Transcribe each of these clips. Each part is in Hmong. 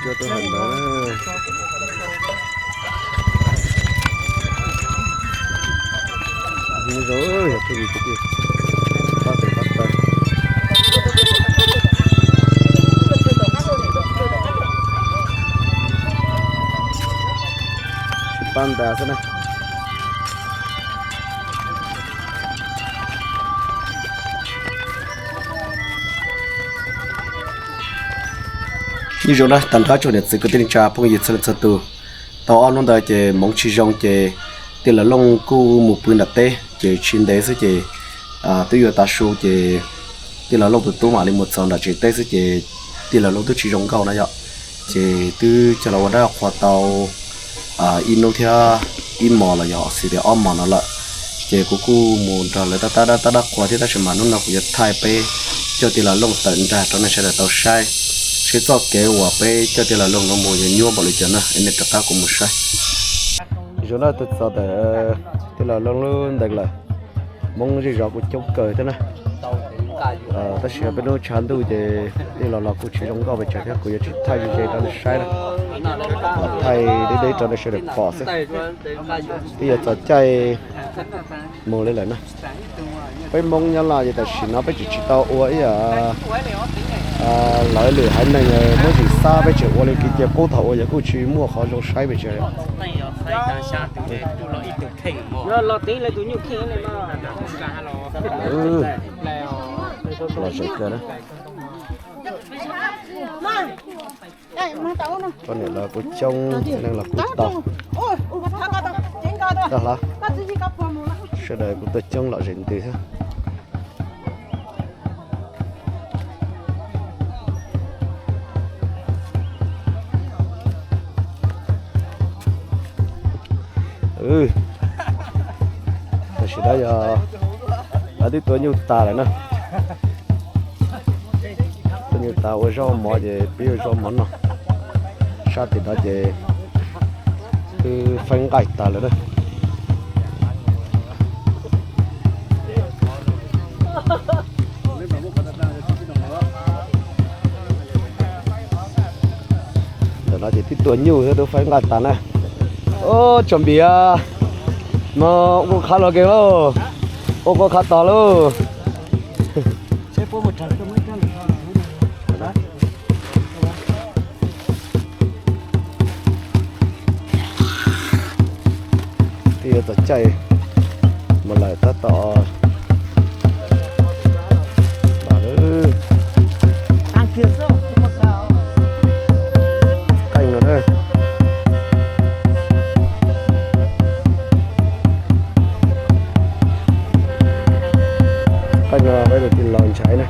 Cua tuaj hais ntawd. Zoo yog pheej yig kwv tij, pab tes pab taw. Tsis pab ntas xwb na. Nyob zoo na, tag nrho tsoom niam txiv kwv tij neej tsa phooj ywg txhua leej txhua tus. Tau ob hnub ntawd ces hmoov tsis zoo ces tij laug Looj kuj mus pw nram teb ces tsis ntev xwb ces twb yuav tav su ces tij laug Looj tus tub mam li mus txog nram tsev teb xwb ces tij laug Looj twb tsis zoo nkauj na yom. Ces twb coj los ua dab qhua tau ib hnub thiab ib hmos los yog xws li ob hmos no lawm. Ces kuv kuj mus nrog lawv tab tab dab tab dab qhua thiab tab sis mas hnub no kuv yuav thaij peb coj tij laug Looj tawm nrag rau nej sawv daws tau saib, seb txoj kev uas peb coj tij laug Looj no mus yuav nyuaj npaum li cas na, nej rov qab kuv mus saib. Zoo na, twb txog ntawm tij laug Looj lub ntees lawm. Hmoob zej zos kuj coob kawg thiab na. Tab sis peb hnub tshav ntuj ces yeej los los kuj tsis zoo nkauj pes tsawg thiab, kuv yuav tsis thaij ze ze rau nej saib na, los thaij deb deb rau nej sawv daws pom xwb. Twb yuav txog caij mus li lawm na. Peb Hmoob nyob Laj ces tam sim no peb tseem tsis tau ua ib yam lawv lwm haiv neeg Hmoob Xim Xab, peb tseem ua li kev cia qub thaum ua yog kuj tsis muaj qhov zoo saib pes tsawg. Los zem kawg na. Poj niam los kuj coob, txiv neej los kuj tau. Tag hlo, sawv daws kuj tuaj coob lom zem ntws thiab. Tam sim no yog lawv twb tua nyuj tas lawm na. Tua nyuj tas ua zaub mov ces peb ua zaub mov noj. Sab tim no ces twb faib nqaij tas lawm na. Ntawm no ces twb tua nyuj thiab twb faib nqaij tas na. Ub, tsom npias no, ua qhov los kev lauj, ua qhov qhov tos lauj. Twb yuav txog caij mus lawm tab tom. Qaij no, qaij no peb tus tij laug Ntshaiv na.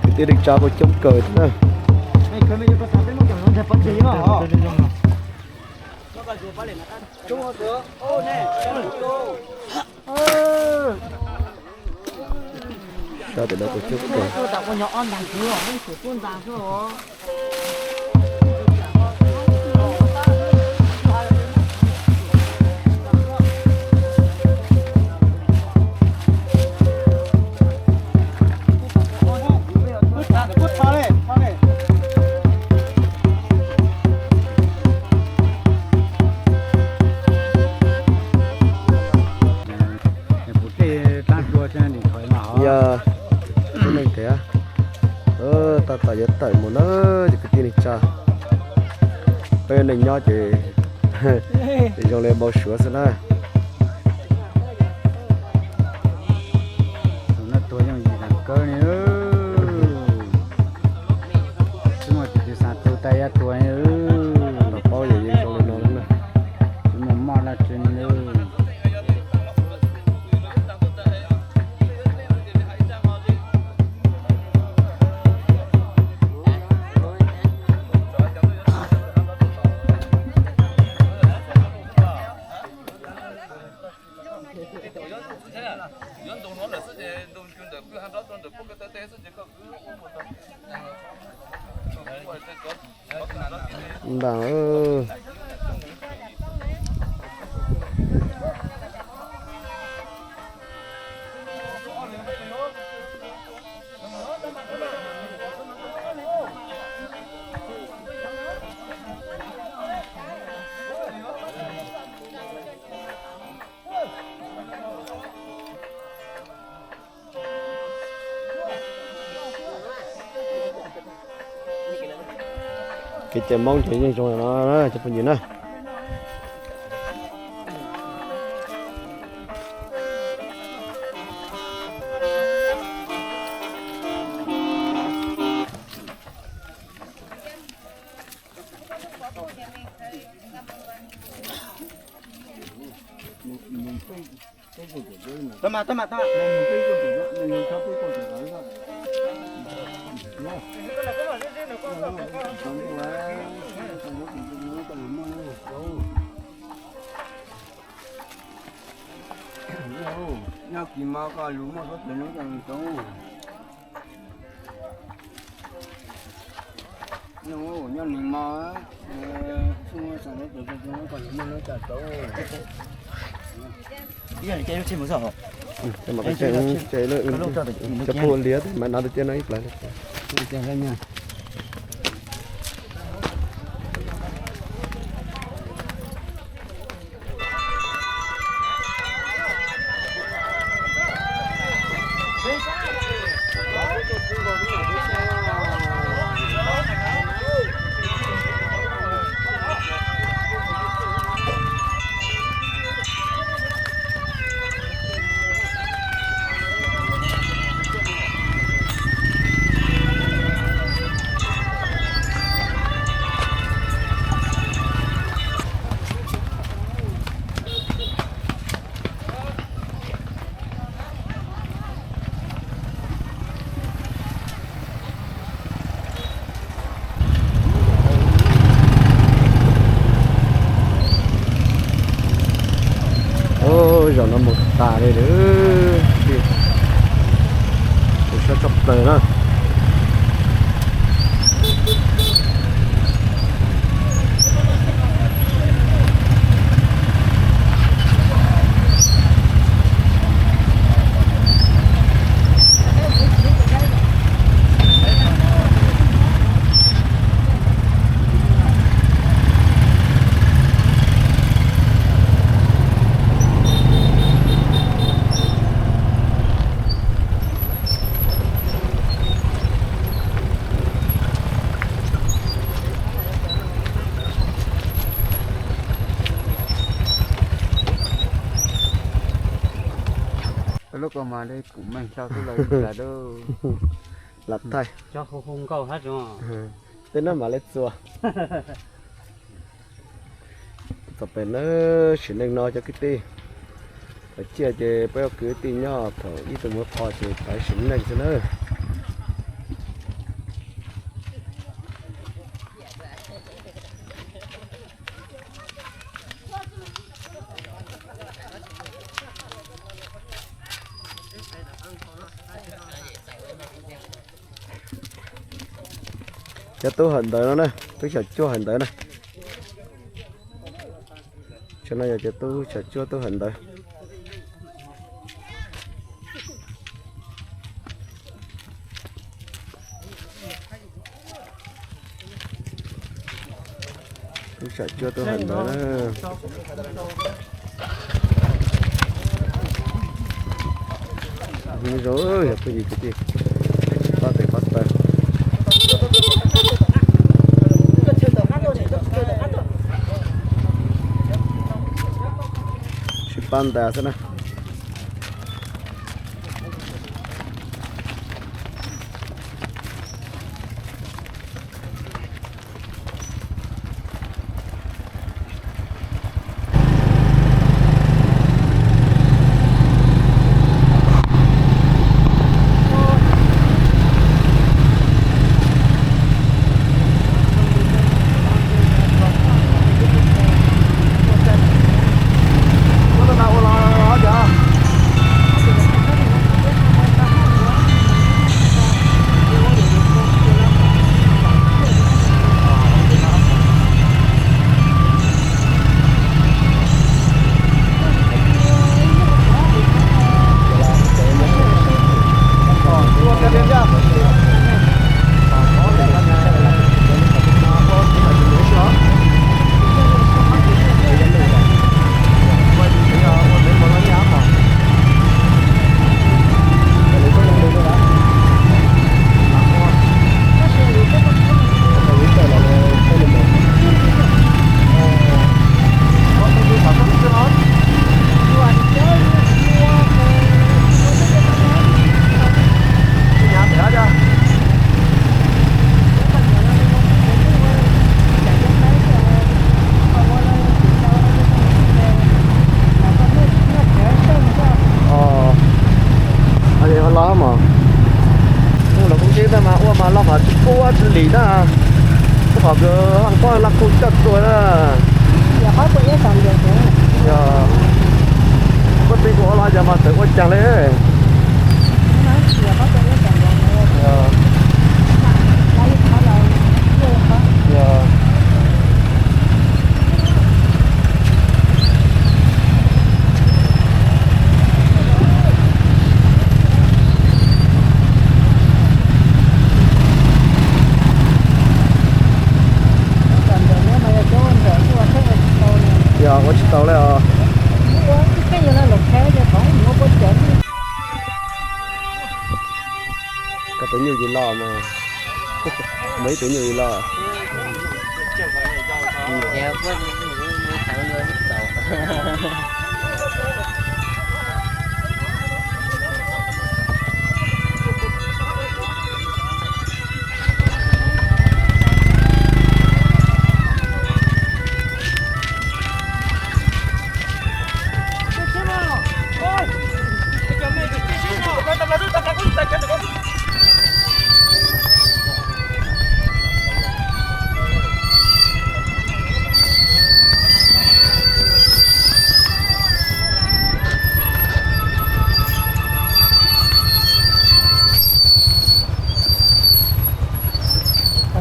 Kwv tij neej tsa kuj coob kawg thiab na. Sab tim no kuj coob kawg. Yog tib neeg tiag, tab tom yuav tawm mus na, ces kwv tij neej tsa, peb neej nyob ces zoo li npau suav xwb na. Tus no tuag yooj yim heev kawg li. Twb muaj tus twg xav tu tau yab tuag li. Los paub yog yeej zoo li no na, twb muaj mob dab tsi li. Npam. Kev cai Hmoob ces yeej zoo li no cov phooj ywg na. Nyob kis mas koj lus muaj suab tes nub coj lus coob. Nyob nws mas, xub muab xam lub tus tus tus koj lus muaj nub coj tau. Ib yam li cov lub tsheb mus xwb. Cov phooj ywg mas nov tus ciaj no ib plawg. Zaum no mus tas li lawm, tus sab tshaj plaws na. Lub ko mas li kuv meeg hlau xwb los cas lauj. Lam thaij. Cov hu hu nkauj hab tso. Tej no mam li txuas. Txog pem na, sim neej no cov kwv tij, thaum ciaj ces peb ua kwv tij nyob, thaum ib tug muaj qhov ces pab sim neej xwb na. Cov tub hawm ntawv no na, tub xyaum cuaj hawm ntawv na. Tsam no yog cov tub xyaum cuaj tub hawm ntawv. Tub xyaum cuaj tub hawm ntawv na. Zoo, yog phooj ywg kwv tij, pab tes pab taw, sib pab ntais xwb na. Tim na, koj pom nkawd haj pob laj kub coj tuaj na. Yog, koj tij kuv ua los cas mas txawm ua cas li. Yog ua tsis tau li os. Koj tus nyuj yim los mas, muaj ib tug nyuj yim los.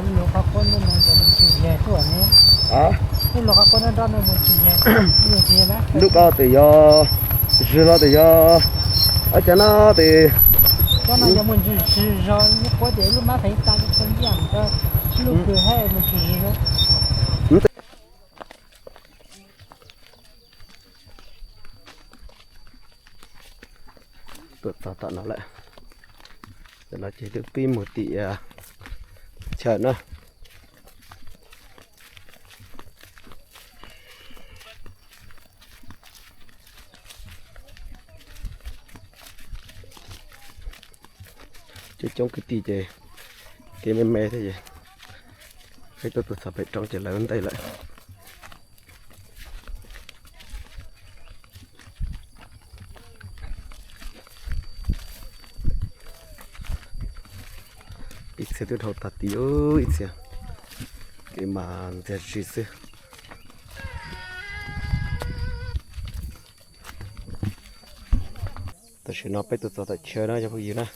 Lub qhov quav no mus tsis yeg, lub qhov quav no nroj no mus tsis yeg, lub ko tes yog zwg los tes yog, ov cas no tes, cov no yog mus zwg zog, lub quav ces lub mab feev tas rau nciaj mus rau lub kws hab mus tsis zwg. Tuaj txog tom no lawm, tam no ces twb pib mus tim chaw na. Coob coob kwv tij ces kev me me thiab ces peb tuaj txog pem roob ces lawv ntej lawm. Ib txhia twb dhau tag tim, ib txhia kev mas ntxiag zis xwb. Tam sim no peb tuaj txog tom chaw no cov phooj ywg na,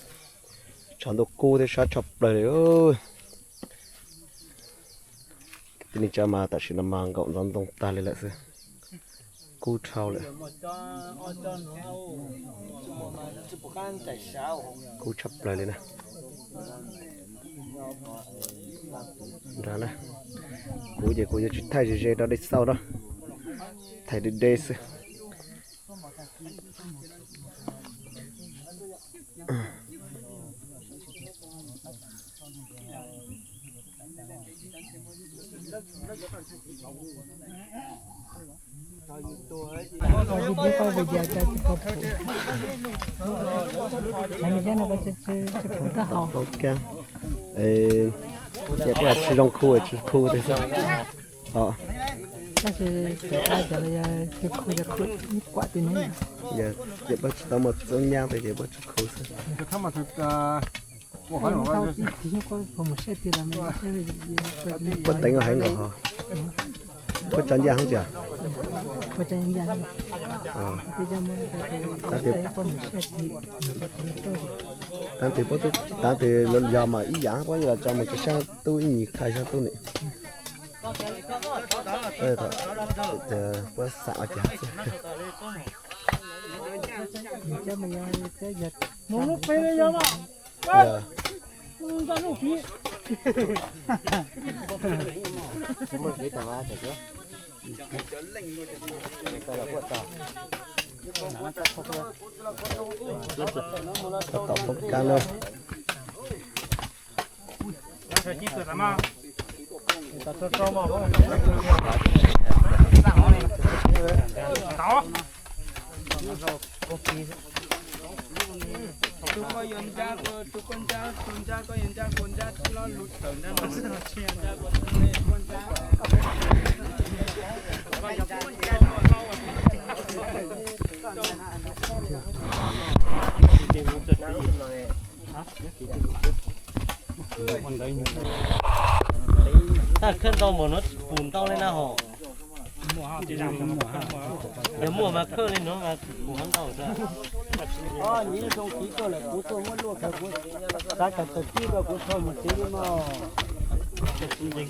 tshav ntuj kub thiab sab tshaj plaws li. Tej neeg tsav mas tam sim no mas nkaum ntxov ntoo tag li lawm xwb, kub dhau lawm, kub tshaj plaws li na. Nrog na, kuv ces kuv yuav tsis thaij ze ze rau dej xauj na, thaij deb deb xwb. Ces kuj tsis zoo khu, tsis khu tiag xwb. Tab sis cov dab cov los yog tsis khu, yog khu ib kuam twg ne. Ces puab tsis tau muaj txob nyab tes ces puab tsis khu xwb. Puab teev heev nkaus ho. Puab tso ncaj heev tiag. Tab sis puab tub, tab sis yog mas ib yam puab yuav los tso mus tso xyab tub ib nyuag qhov xyab tub ni. Puab xam ua cas xwb. Tab tom poob kab na. Taj khawb ntau npaum no tsis pum ntau li na hos. Yog muaj mas khawb li no mas pum ntau. Nws zoo kiv tuaj lawm, kuv tuaj muab luaj kawg, kuv xav kawg tawg tib rau kuv tho mus tsev li no. Sim no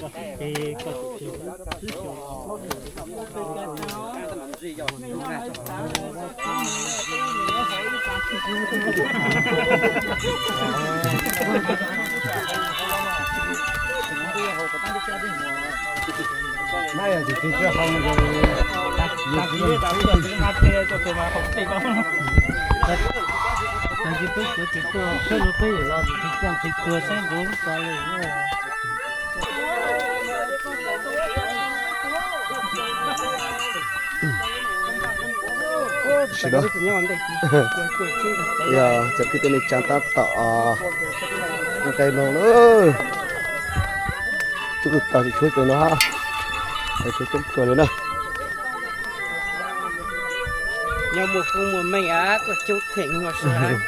yog cov kwv tij neej tsa tab tom nqe mloog lawm. Coob tas tsis tshuav cov no hab, tshuav coob kawg li na. Nyob muaj koob muaj meej tuaj coob theem no sawv daws.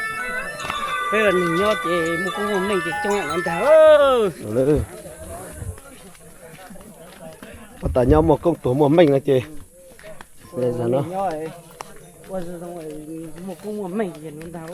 Peb ua neeg nyob ces muaj koob muaj meej ces coob no ntag. Puag ta nyob muaj koob tuag muaj meej no ces, muaj koob muaj meej ces no ntag.